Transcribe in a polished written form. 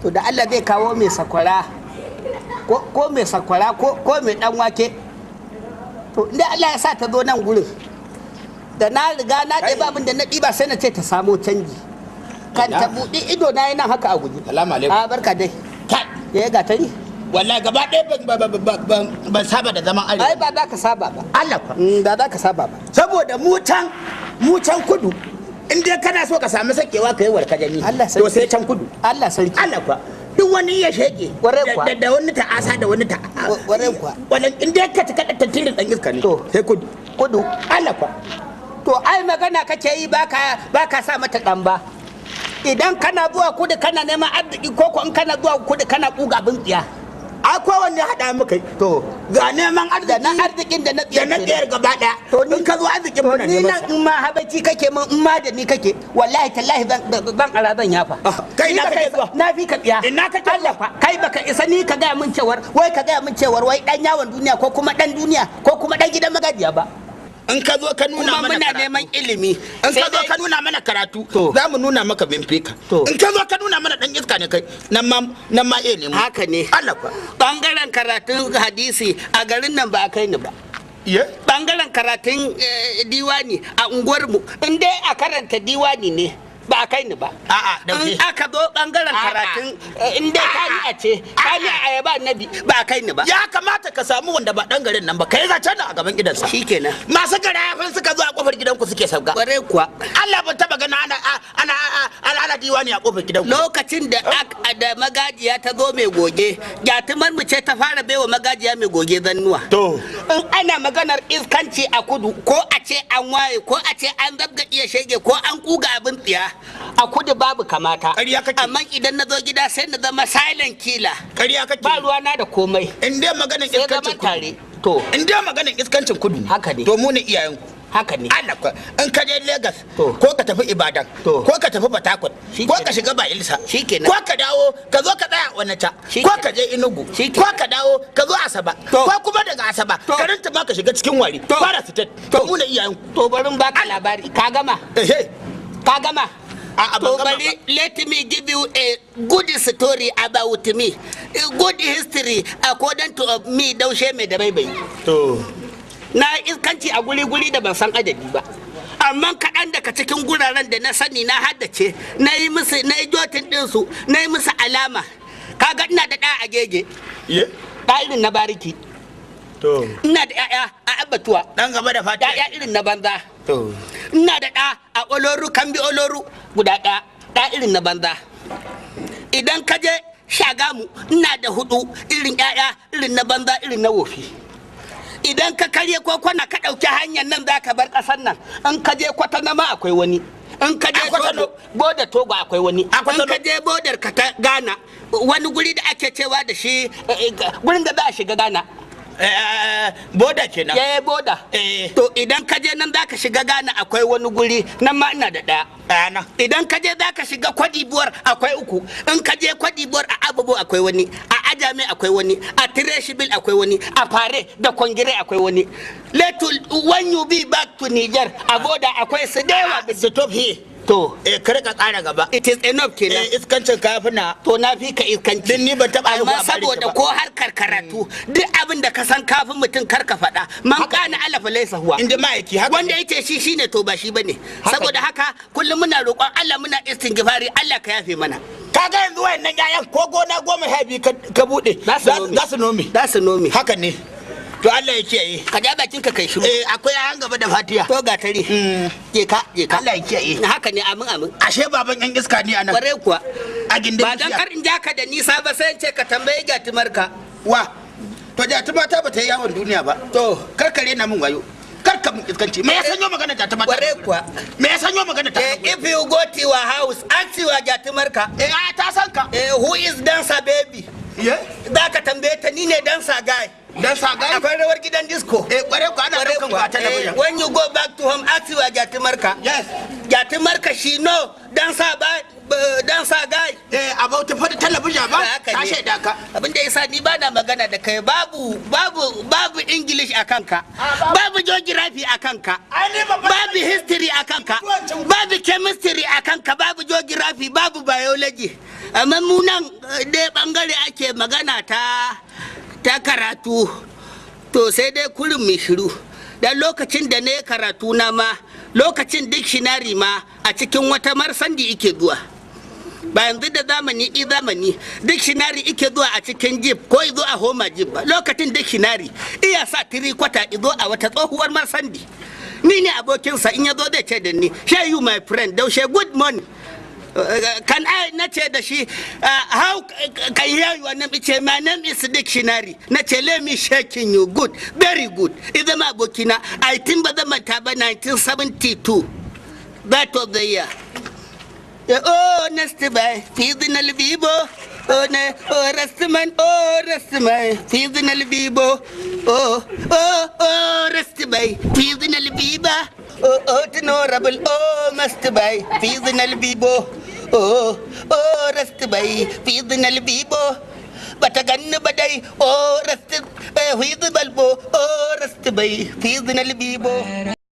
To da Allah zai kawo mai sakwara ko mai sakwara ko mai dan wake. To inda Allah ya sa ta zo nan gurin, da na riga na ɗeba abin da na ɗiba sai na ce ta samo canji. Kan ta buɗe ido na yana haka a guje. Salamu alaikum. A barka dai. Ya ga tari. Wallahi gaba ɗaya ban saba da zaman arewa. Ai ba za ka saba ba. Allah fa. Ba za ka saba ba. Saboda mu can kudu, in dai kana so ka sami sakewa ka yi warkajani. To sai can kudu. Allah sarki. Allah fa. Duk wani ya sheke. Da wani ta'asa da wani ta. Ƙwarai kuwa. Wannan in dai ka cika da tantirin ɗan iska ne. To sai kudu. Kudu. Allah fa. To ai magana kake yi baka sa mata ɗan ba. Idan kana zuwa kudu kana neman arziki ko ko in kana zuwa kudu kana kuga abin tsiya. A kowanne haɗa muka. To ga neman arziki da na arzikin da na tsiyar. Da na tsiyar gaba ɗaya. To in ka zo arzikin muna neman. Ni nan in ma habaici kake min in ma da ni kake wallahi tallahi zan ara zan yafa. Kai na kake zuwa. Na fi ka tsiya. Ina kake Allah fa kai baka isa ni ka gaya min cewar wai ka gaya min cewar wai dan yawon duniya ko kuma dan duniya ko kuma dan gidan magajiya ba. In ka zo ka nuna mana muna neman ilimi. In ka zo ka nuna mana karatu, za mu nuna maka benfika. In ka zo ka nuna mana dan iska ne kai, nan ma eh ne mu. Haka ne. Allah fa. Bangaren karatun hadisi a garin nan ba a kai ni ba. Bangaren karatun diwani a unguwar mu, in dai a karanta diwani ne ba a kai ni ba. A'a, dauke. In aka zo bangaren karatun in dai kani a ce, kani a ayaba annabi ba a kai ni ba. Ya kamata ka samu wanda ba dan garin nan ba, kai zancen nan a gaban gidansa. Shikenan. Masu garafin suka zo a kofar gidanku suke sauka. Kwarai kuwa. Allah ban taba gana ana ana ana ana diwani a kofar gidanku. Lokacin da da magajiya ta zo mai goge, gyatumar mu ce ta fara baiwa magajiya mai goge zannuwa. To. In ana maganar iskanci a kudu, ko a ce an waye, ko a ce an zabga iya shege, ko an kuga abin tsiya. A kudu babu kamata. Ƙarya kake. Amma idan na zo gida sai na zama silent killer. Ƙarya kake. Ba ruwana da komai. In dai maganar iskancin kudu. To. In dai maganar iskancin kudu. Haka ne. To mu ne iyayenku. Haka ne. Allah ko in ka je Lagos. To. Ko ka tafi Ibadan. To. Ko ka tafi Port Harcourt. Ko ka shiga Bayelsa. Shikenan. Ko ka dawo ka zo ka tsaya Onitsha. Ko ka je Enugu. Shikenan. Ko ka dawo ka zo Asaba. To. Ko kuma daga Asaba. To. Ka rinta ma ka shiga cikin Wari. To. Fara State. To. Mu ne iyayenku. To bari in baka labari. Ka gama. Ehe. Ka gama. A'a, ban To gama bari let me give you a good story about me. A good history according to me daushe mai da baibai. To. Na iskanci a guri-guri da ban san adadi ba. Amma kaɗan daga cikin guraren da na sani na haddace, na yi musu, na yi jotin ɗinsu, na yi musu alama. Kaga ina da ɗa a gege. Ye? Ɗa irin na bariki. To. Ina da ƴaƴa a abbatuwa. Dan gaba da fata. Ƴaƴa irin na banza. To. Ina da ɗa a Oloru, Kambi Oloru guda ɗaya, ɗa irin na banza. Idan ka je Shagamu, ina da hudu irin ƴaƴa irin na banza irin na wofi. Idan ka karye ko kwana ka ɗauki hanyar nan za ka bar ƙasar nan, in ka je Kwatano ma akwai wani. In ka je Kwatano. Bodar Togo akwai wani. A Kwatano. In ka je bodar ka ta Ghana, wani guri da ake cewa da shi gurin da za a shiga Ghana. Boda kenan. Ya boda. Eh. To idan ka je nan zaka shiga Ghana akwai wani guri nan ma ina da ɗaya. Ɗaya. Idan ka je zaka shiga Cote d'Ivoire akwai uku. In ka je Cote d'Ivoire a Abubu akwai wani, a Ajame akwai wani, a Tireshibil akwai wani, a Fare da Kongire akwai wani. Let when you be back to Niger a boda akwai su da yawa. Stop here. To. Kar ka ƙara gaba. It is enough kenan. Iskancin kafina. To na fi ka iskanci. Din ni ban taɓa haihuwa Amma saboda ko harkar karatu duk abin da ka san kafin mutum kar ka faɗa. Man kana alafa laisa huwa. Inda ma'aiki haka. Wanda yace shi shine to ba shi bane. Saboda haka kullum muna roƙon Allah muna istighfari Allah ka yafe mana. Kaga yanzu wayannan ƴaƴan ko gona 12 ka buɗe. Za Za su nome. Za su nome. Haka ne. To Allah ya kiyaye. Ka ja bakin ka kai shiru. Akwai ƴaƴan gaba da fatiya. To ga tare. Je ka, je ka. Allah ya kiyaye. Haka ne, amin amin. Ashe baban ƴan iska ne anan. Kware kuwa. A gindin Ba dan kar in ja ka da nisa ba sai in ce ka tambayi gatumarka. Wa. To jatuma ta bata yi yawon duniya ba. To. Karkare na mun wayo. Karka mun iskanci. Me ya sanyo magana jatuma ta? Kware kuwa. Me ya sanyo magana ta? If you go to your house, ask your gatumarka. A ta san ka. Who is dancer baby? Ye? Za ka tambaye ta ni ne dancer guy. Dancer guy? Akwai rawar gidan disco. Kware kuwa ana daukan ku a talabijin. When you go back to home, ask your gatumarka. Yes. Gatumarka she know dancer ba dancer guy. About fa talabijin ba? Haka Ta ne. shaida ka. Abin da yasa ni bana magana da kai, babu babu babu English a kanka, babu geography a kanka, babu history a kanka, babu chemistry a kanka, babu geography, babu biology. Amma mu nan dai bangare ake magana ta karatu, to sai dai kurin mai shiru. Dan lokacin da na karatu na ma, lokacin dictionary ma a cikin wata marsandi ike zuwa. Ba yanzu da zamani i zamani dictionary ike zuwa a cikin jeep ko izo a homa jeep ba. Lokacin dictionary iya sa tiri kwata izo a wata tsohuwar marsandi. Ni ne abokinsa, in ya zo zai ce da ni, "Shey you my friend daushe, good morning. Can I?" Na ce da shi, "How can hear your name?" Ce, "My name is dictionary." Na ce, "Let me shaking you. Good, very good." Idan ma abokina, I think ba zan manta ba, 1972, that of the year. Oh, next by seasonal bibo. Oh, ne, oh, restman, oh, restman, seasonal bibo. Oh, oh, oh, rest by seasonal biba. Oh, oh, honorable, oh, must by seasonal bibo. Oh, oh, rest by seasonal bibo. Bata ganni ba dai, oh, rest, eh, balbo, oh, rest by seasonal bibo.